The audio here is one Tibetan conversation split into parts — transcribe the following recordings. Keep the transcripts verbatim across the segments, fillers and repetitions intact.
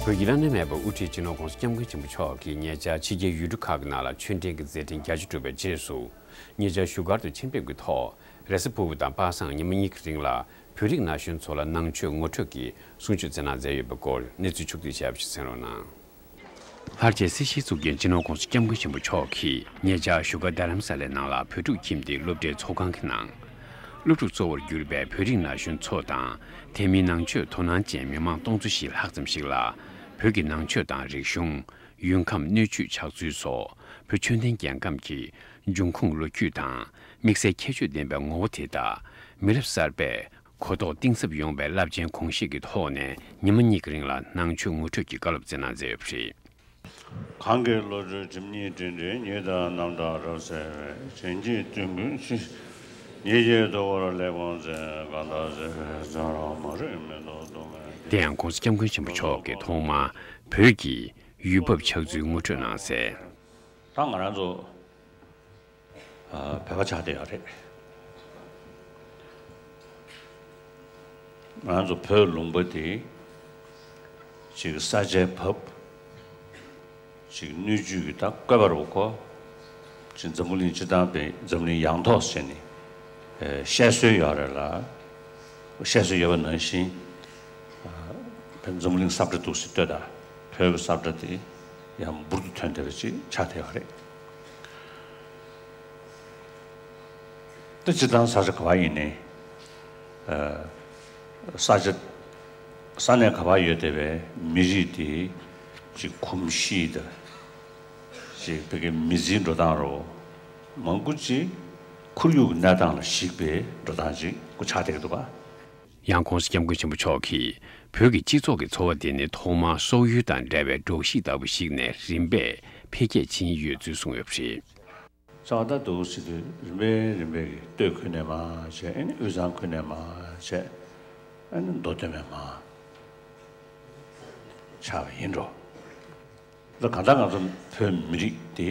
བོད་ཀྱི་བླ་ན་མེད་པའི་དབུ་ཁྲིད་སྤྱི་ནོར་༸གོང་ས་༸སྐྱབས་མགོན་ཆེན་པོ་མཆོག་གིས་ཉེ་ཆར་ཕྱི་རྒྱལ་ཡུལ་གྲུ་ཁག་གི་ནང་ལ་ཆོས་འབྲེལ་གྱི་མཛད་འཕྲིན་བརྒྱད་ཅུ་གྲུབ་པའི་རྗེས་སུ། ཉེ་ཆར་བཞུགས་སྒར་དུ་ཆེད་ཕེབས་ཀྱི་ཐོག་རེས་གཟའ་ཕུར་བུ་དང་པ་སངས་ཉི་མ་གཉིས་ཀྱི་རིང་ལ་བོད་རིགས་ན་གཞོན་ཚོ་ལ་ནང་ཆོས་ངོ་སྤྲོད་ཀྱི་གསུང་ཆོས་སྩལ་གནང་མཛད་ཡོད་པའི་སྐོར་གནས་ཚུལ་ཕྱོགས་བསྡུས་བྱས་པ་ཞིག་གསན་རོགས་གནང་། ལྷར་བཅས་སྲིད་ཞིའི་གཙུག་རྒྱན་སྤྱི་ནོར་༸གོང་ས་༸སྐྱབས་མགོན་ཆེན་པོ་མཆོག་གིས་ཉེ་ཆར་བཞུགས་སྒར་རྡ་རམ་ས་ལའི་ནང་ལ་བོད་ཕྲུག་ཁྱིམ་སྡེའི་སློབ་གྲྭའི་ཚོགས་ཁང་གི་ནང་། སློབ་ཕྲུག་གཙོ་བོར་གྱུར་པའི་བོད་རིགས་ན་གཞོན་ཚོ་དང་དེ་མིན་ནང་ཆོས་དོ་སྣང་ཅན་མི་མང་སྟོང་ཚོ་བཞི་ལྷག་ཙམ་ཞིག་ལ་བོད་ཀྱི་ནང་ཆོས་དང་རིག་གཞུང་། ཡུལ་ཁམས་སྣོད་བཅུད་ཆགས་ཚུལ་སོགས་བོད་ཆོས་ལྡན་རྒྱལ་ཁམས་ཀྱི་འབྱུང་ཁུངས་ལོ་རྒྱུས་དང་དམིགས་བསལ་ཁྱད་ཆོས་ལྡན་པའི་ངོ་བོ་དེ་དག་མི་རབས་གསར་པས་གོ་རྟོགས་གཏིང་ཟབ་ཡོང་བའི་རླབས་ཆེན་གོམས་གཤིས་ཀྱི་ཐོག་ནས་ཉི་མ་གཉིས་ཀྱི་རིང་ལ་ནང་ཆོས་ངོ་སྤྲོད་ཀྱི་བཀའ་སློབ་སྩལ་གནང་མཛད་ཡོད་པ་རེད། གང་གི་བློ་གྲོས་སྒྲིབ་གཉིས་དྲིལ་འདྲིལ་ཉིད་དང་རྣམ་དག་རབ་གསལ་བའི། བྱིན་གྱིས་བརྟན་པའི་ཕྱིར། ཉིད་ཀྱི་ཐུ་བོར་སླེབས་དགོངས་མཛད། གང་དག་སྲིད་པའི་བཙོན་རར་མ་རིག་མི་ལྡོག་སྡུག་བསྔལ། དེ་ཡང་༸གོང་ས་༸སྐྱབས་མགོན་ཆེན་པོ་མཆོག་གིས་ཐོག་མར་བོད་ཀྱི་ཡུལ་བབ་ཆགས་ཚུལ་ངོ་སྤྲོད་གནང་གསལ། ད་ང་རང་ཚོ་ཨ་བོད་པ་ཆགས་བསྡད་ཡོད་རེད། ང་ཚོ་བོད་ལུང་པ་དེ་ཅིག་ས་ཆའི་བབ་ཅིག་སྣོད་བཅུད་ཀྱི་ད་བཀོད་པ་རུ་གོ། ཅིག་འཛམ་བུ་གླིང་སྤྱི་བཏང་པའི་འཛམ་གླིང་ཡངས་ཐོག་ཟེར་ནས་ཨ་བཤད་སྲོལ་ཡོད་རེད་ལ། བཤད་སྲོལ་ཡོད་པ་ནང་བཞིན་ཨ་བོད་འཛམ་བུ་གླིང་ས་བཀྲ་འདུག་ཟེར་ལྟོས་དང་། བོད་ཀྱི་ས་བཀྲ་དེ་ཡང་འབུར་དུ་ཐོན་བསྡད་པ་ཅིག་ཆགས་བསྡད་ཡོད་རེད། ད་སྤྱིར་བཏང་ས་ཆ་ག་བ་ཡིན་ནའི་ཨ་ས་ཆ་ས་གནས་ག་བ་ཡོད་བསྡད་པའི་མི་རིགས་དེ་ཅིག་གོམས་གཤིས་དང་ཅིག་བོད་ཀྱི་མི་ཚེའི་འགྲོ་སྟངས་རུ་མང་པོ་ཅིག་ཁོར་ཡུག་གི་གནས་སྟངས་ལ་གཞིགས་པའི་འགྲོ་སྟངས་ཅིག་ཆགས་བསྡད་ཀྱི་འདུག་ག། ཡང་༸གོང་ས་༸སྐྱབས་མགོན་ཆེན་པོ་མཆོག་གིས་བོད་ཀྱི་སྤྱི་ཚོགས་ཀྱི་འཚོ་བ་དེ་ནི་ཐོག་མར་སོག་ཡུལ་དང་འདྲ་བའི་འབྲོག་གཞིས་ལྟ་བུ་ཞིག་ནས་རིམ་པས་འཕེལ་རྒྱས་ཕྱིན་ཡོད་ཚུལ་གསུངས་ཡོད་པ་རེད། རྩ་བ་ད་འདུག་ཟེར་དུས་རིམ་པས་རིམ་པས་ཀྱི་སྟོད་ཁུལ་ནས་མར་བྱས། ཨ་ནི་དབུས་གཙང་ཁུལ་ནས་མར་བྱས། ཨ་ནི་མདོ་སྟོད་སྨད་མར་ཆགས་པ་ཡིན་འགྲོ། ད་གང་ལྟར་ང་ཚོ་བོད་མི་རིགས་དེ་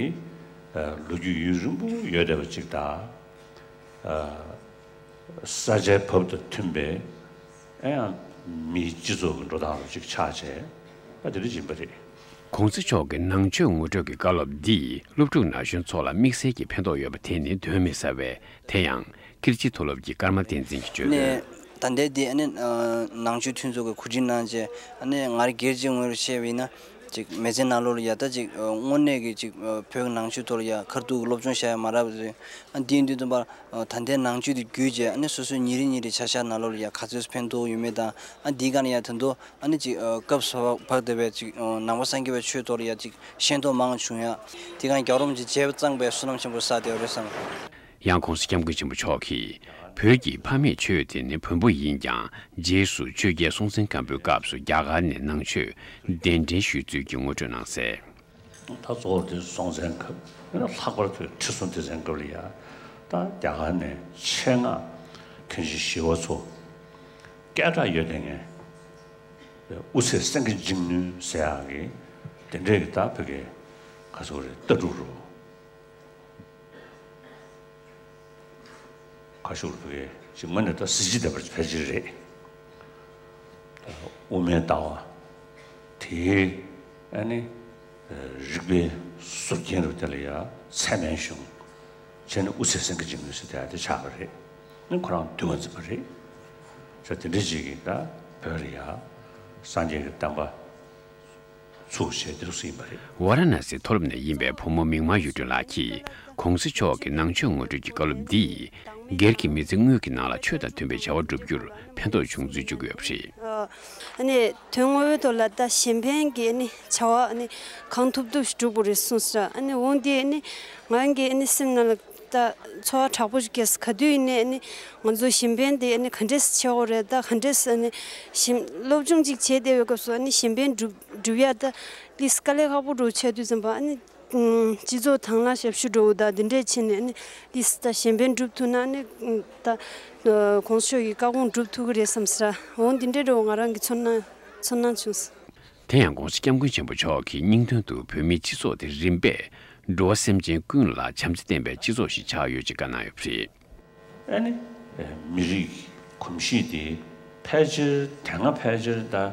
ལོ་རྒྱུས་ཡུན་རིང་པོ་ཡོད་བསྡད་པ་ཅིག་དང་། ས་ཆའི་བབ་དང་མཐུན་པའི་ཨ་ཡང་མིའི་སྤྱི་ཚོགས་ཀྱི་འགྲོ་སྟངས་རུ་ཅིག་ཆགས་བྱས། ཨ་དེ་འདྲ་ཡིན་པ་རེད། ༸གོང་ས་མཆོག་གི་ནང་ཆོས་ངོ་སྤྲོད་ཀྱི་བཀའ་སློབ་འདིས་སློབ་ཕྲུག་ན་གཞོན་ཚོ་ལ་དམིགས་བསལ་གྱི་ཕན་ཐོགས་ཡོད་པ་དེ་ནི་གདོན་མི་ཟ་བས། དེ་ཡང་ཀིརྟི་མཐོ་སློབ་ཀྱི་ཀརྨ་བསྟན་འཛིན་གྱིས་བརྗོད་དོན། ནས་ད་ལྟའི་འདི་ཨ་ནི་ནང་ཆོས་མཐུན་ཚོགས་ཀྱིས་གོ་སྒྲིག་གནང་བྱས། ཨ་ནི་ང་རང་སྒེར་གྱི་ངོས་ནས་བཤད་པ་ཡིན་ན། ཅིག་མི་ཚེ་ནང་ལོགས་ལ་ཡ་ད་ཅིག་དངོས་གནས་ཀྱི་ཅིག་བོད་ཀྱི་ནང་ཆོས་ཐོག་ལ་ཡ་ཁ་ཐུག་གི་སློབ་སྦྱོང་བྱ་ཡ་མ་རག་པ་རེད། ཨ་འདི་ཡིན་དུས་ཙམ་པ་ད་ལྟའི་ནང་ཆོས་དེ་བརྒྱུད་བྱས། ཨ་ནི་སོ་སོའི་ཉིན་རེ་ཉིན་རེ་བྱ་གཞག་ནང་ལོགས་ལ་ཡ་ག་ཚོད་ཕན་ཐོགས་ཡོད་མེད་དང་། ཨ་འདི་ག་ནས་ཡ་ད་དུང་ཨ་ནི་ཅིག་སྐབས་སུ་བབས་བསྡད་པའི་ཅིག་ནང་པ་སངས་རྒྱས་པའི་ཆོས་ཐོག་ལ་ཡ་ཅིག་ཤེས་རྟོགས་མང་བྱུང་ཡ། དེ་གང་རྒྱལ་བ་རིན་པོ་ཆེ་མཇལ་བ་གཙང་པའི་བསོད་ནམས་ཆེན་པོ་བསགས་བསྡད་པ་རེད་བསམ། ཡང་༸གོང་ས་༸སྐྱབས་མགོན་ཆེན་པོ་མཆོག་གིས་བོད་ཀྱི་ཕ་མེས་ཆོས་དེ་ནི་བོན་པོ་ཡིན་ཀྱང་། རྗེས་སུ་ཆོས་རྒྱལ་སྲོང་བཙན་སྒམ་པོའི་སྐབས་སུ་རྒྱ་གར་ནས་ནང་ཆོས་གདན་འདྲེན་ཞུས་ཚུལ་གྱི་ངོ་སྤྲོད་གནང་གསལ། ད་གཙོ་བོ་དེ་སྲོང་བཙན་སྒམ་པོ་ཡིན་ན། ལྷག་པར་དུ་ཁྲི་སྲོང་ལྡེ་བཙན་སྐབས་ལ་ཡ་ད་རྒྱ་གར་ནས་ཆེད་མངགས་མཁན་ཆེན་ཞི་བ་འཚོ་སྐད་གྲགས་ཡོད་བསྡད་མཁན་དབུ་ཚད་སེང་གེ་འཇིགས་ནུས་ཟེར་ཡག་གི་དེ་འདྲས་ཀྱི་ད་བོད་ཀྱི་ག་ཚོད་རེད། ལྟ་གྲུབ་རུ། ཁ་ཤུར་བུ་གའི་ཅིག་མ་ནས་ད་གཟི་བརྗིད་ལྡན་པ་ཕལ་ཆེར་རེད། དབུ་མའི་ལྟ་བ་དེའི་ཨ་ནི་རིག་པའི་ཟུར་རྒྱན་རུ་དེ་ལ་ཡ་ཚད་མའི་གཞུང་བྱས་ནས་དབུ་ཚད་སེང་གེ་འཇིགས་ནུས་ཟེར་དེ་ཡ་དེ་ཆགས་པ་རེད། ཨ་ནི་ཁོ་རང་འདུལ་བ་འཛིན་པ་རེད། ས་དེ་འདྲ་ཅིག་གིས་ད་བོད་ལ་ཡ་སངས་རྒྱས་ཀྱི་བསྟན་པ་ཚུགས་བྱས་དེ་རུ་སུ་ཡིན་པ་རེད། ཝཱ་ར་ཎ་སི་མཐོ་སློབ་ནས་ཡིན་པའི་བུ་མོ་མིག་དམར་གཡུ་སྒྲོན་ལགས་ཀྱིས་༸གོང་ས་མཆོག་གི་ནང་ཆོས་ངོ་སྤྲོད་ཀྱི་བཀའ་སློབ་འདིས་སྒེར་གྱི་མི་ཚེ་དངོས་ཀྱི་ནང་ལ་ཆོས་དང་མཐུན་པའི་བྱ་བ་བསྒྲུབ་རྒྱུར་ཕན་ཐོགས་བྱུང་ཚུལ་བརྗོད་ཀྱི་ཡོད་པ་རེད། ཨ་ནི་དོན་དངོས་པོའི་ཐོག་ལ་ད་གཞན་ཕན་གྱི་ཨ་ནི་བྱ་བ་ཨ་ནི་གང་ཐུབ་ཐུབ་ཞིག་སྒྲུབ་དགོས་རེད་གསུངས་སོང་། ཨ་ནི་འོ་འདི་ཨ་ནི་ང་རང་གི་ཨ་ནི་སེམས་ནང་ལ་ད་ཚོར་བ་དྲག་པོ་ཞིག་སྐྱེས་སོང་། ག་དུས་ཡིན་ནའི་ཨ་ནི་ང་ཚོ་གཞན་ཕན་དེ་ཨ་ནི་ག་འདྲས་བྱེད་དགོས་རེད། ད་ག་འདྲས་ཨ་ནི་གཞན་སློབ་སྦྱོང་ཅིག་བྱེད་བསྡད་པའི་སྐབས་སུ་ཨ་ནི་གཞན་ཕན་སྒྲུབ་སྒྲུབ་ཡ་ད་ལིས་དཀའ་ལས་ཁག་པོ་འདྲ་བོ་ཆགས་དུས་ཙམ་པ་ཨ་ནི་སྤྱི་ཚོགས་དང་བླངས་ཞབས་ཞུ་འདྲ་བོ་དང་འདི་འདྲས་བྱས་ནས་ཨ་ནི་ལིས་ད་གཞན་ཕན་སྒྲུབ་ཐུབ་ན་ཨ་ནི་ད་གོང་ས་མཆོག་གི་བཀའ་དགོངས་སྒྲུབ་ཐུབ་ཀྱི་རེད་བསམ་ས། འོ་འདི་འདྲས་འདྲ་བོ་ང་རང་གི་ཚོར་སྣང་ཚོར་སྣང་བྱུང་སོང་། དེ་ཡང་༸གོང་ས་༸སྐྱབས་མགོན་ཆེན་པོ་མཆོག་གིས་སྙིང་དོན་དུ་བོད་མིའི་སྤྱི་ཚོགས་དེ་རིམ་པས་འགྲོ་བ་སེམས་ཅན་ཀུན་ལ་བྱམས་བརྩེ་ལྡན་པའི་སྤྱི་ཚོགས་ཤིག་ཆགས་ཡོད་ཅེས་བཀའ་གནང་ཡོད་པ་རེད། ཨ་ནི་མི་རིགས་གོམས་གཤིས་དེ་ཕལ་ཆེར་དེ་སྔ་ཕལ་ཆེར་ད་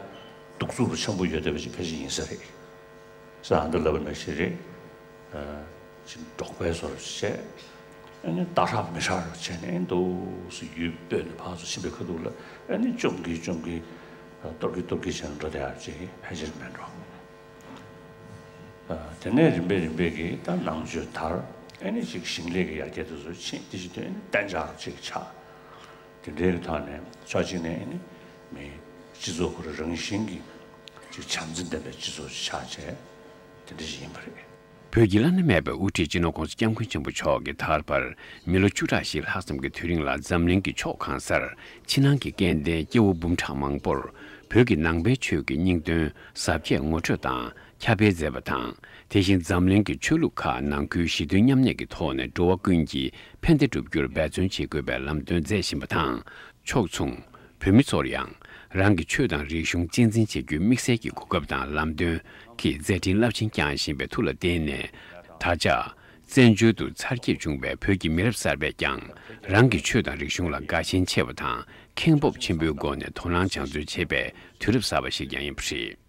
གདུག་རྩུབ་ཆེན་པོ་ཡོད་བསྡད་པ་ཅིག་ཕལ་ཆེར་ཡིན་ས་རེད། ས་ཨ་འདི་ལབ་པ་ནང་བཞིན་རེད། ཅིག་འབྲོག་པའི་བཟོ་འདྲ་བྱས། ཨ་ནི་ད་ཧྲག་མི་ཧྲག་བྱས་ནས་འདུག་སེ་ཡུལ་སྤོས་ནས་ཕར་ཚུར་ཕྱིན་པའི་ཁ་ཐུག་ལ་ཨ་ནི་བཅོམ་གི་བཅོམ་གི་གཏོར་གི་གཏོར་གི་བྱས་ནས་འགྲོ་བསྡད་ཡག་ཅིག་ཕལ་ཆེར་མེད་འགྲོ། དེ་ནས་རིམ་པས་རིམ་པས་ཀྱིས་ད་ནང་ཆོས་དར། ཨ་ནི་ཅིག་ཞིང་ལས་ཀྱི་ཡར་རྒྱས་དེ་ཚོ་ཕྱིན། དེ་བཞིན་དུ་ཨ་ནི་གཏན་འཇགས་ཅིག་ཆགས། དེ་འདྲའི་ཐོག་ནས་ཕྱོགས་གཅིག་ནས་ཨ་ནི་མི་སྤྱི་ཚོགས་ཁོ་རང་རང་བཞིན་གྱིས་ཅིག་བྱམས་བརྩེ་ལྡན་པའི་སྤྱི་ཚོགས་ཅིག་ཆགས་བྱས་དེ་འདྲ་ཞིག་ཡིན་པ་རེད། བོད་ཀྱི་བླ་ན་མེད་པའི་དབུ་ཁྲིད་སྤྱི་ནོར་༸གོང་ས་༸སྐྱབས་མགོན་ཆེན་པོ་མཆོག་གིས་ད་བར་མི་ལོ་བཅུ་ཕྲག་བཞི་ལྷག་ཙམ་གྱི་དུས་རིང་ལ་འཛམ་གླིང་གི་ཕྱོགས་གང་སར་ཕྱི་ནང་གི་སྐལ་ལྡན་སྐྱེ་བོ་འབུམ་ཕྲག་མང་པོར་བོད་ཀྱི་ནང་པའི་ཆོས་ཀྱི་སྙིང་དོན་ཟབ་རྒྱས་ངོ་སྤྲོད་དང་ཁྱབ་སྤེལ་མཛད་པ་དང་། དེ་བཞིན་འཛམ་གླིང་གི་ཆོས་ལུགས་ཁག་ནང་ཁུལ་ཞི་མཐུན་མཉམ་གནས་ཀྱི་ཐོག་ནས་འགྲོ་བ་ཀུན་གྱི་ཕན་བདེ་བསྒྲུབ་རྒྱུར་འབད་བརྩོན་བྱེད་དགོས་པའི་ལམ་སྟོན་མཛད་བཞིན་པ་དང་། ཕྱོགས་མཚུངས། བོད་མི་ཚོར་ཡང་རང་གི་ཆོས་དང་རིག་གཞུང་གཅེས་འཛིན་བྱེད་རྒྱུའི་དམིགས་བསལ་གྱི་གོ་སྐབས་དང་ལམ་སྟོན་གྱི་མཛད་འཕྲིན་རླབས་ཆེན་བསྐྱངས་བཞིན་པའི་མཐུ་ལ་བརྟེན་ནས། ད་ཆ་བཙན་བྱོལ་དུ་འཚར་སྐྱེས་བྱུང་བའི་བོད་ཀྱི་མི་རབས་གསར་པས་ཀྱང་རང་གི་ཆོས་དང་རིག་གཞུང་ལ་དགའ་ཞེན་ཆེ་བ་དང་ཁེངས་སྤོབས་ཆེན་པོའི་སྒོ་ནས་དོ་སྣང་སྦྱང་བརྩོན་བྱེད་པའི་དུས་རབས་གསར་པ་ཞིག་ཀྱང་ཡིན་པ་རེད།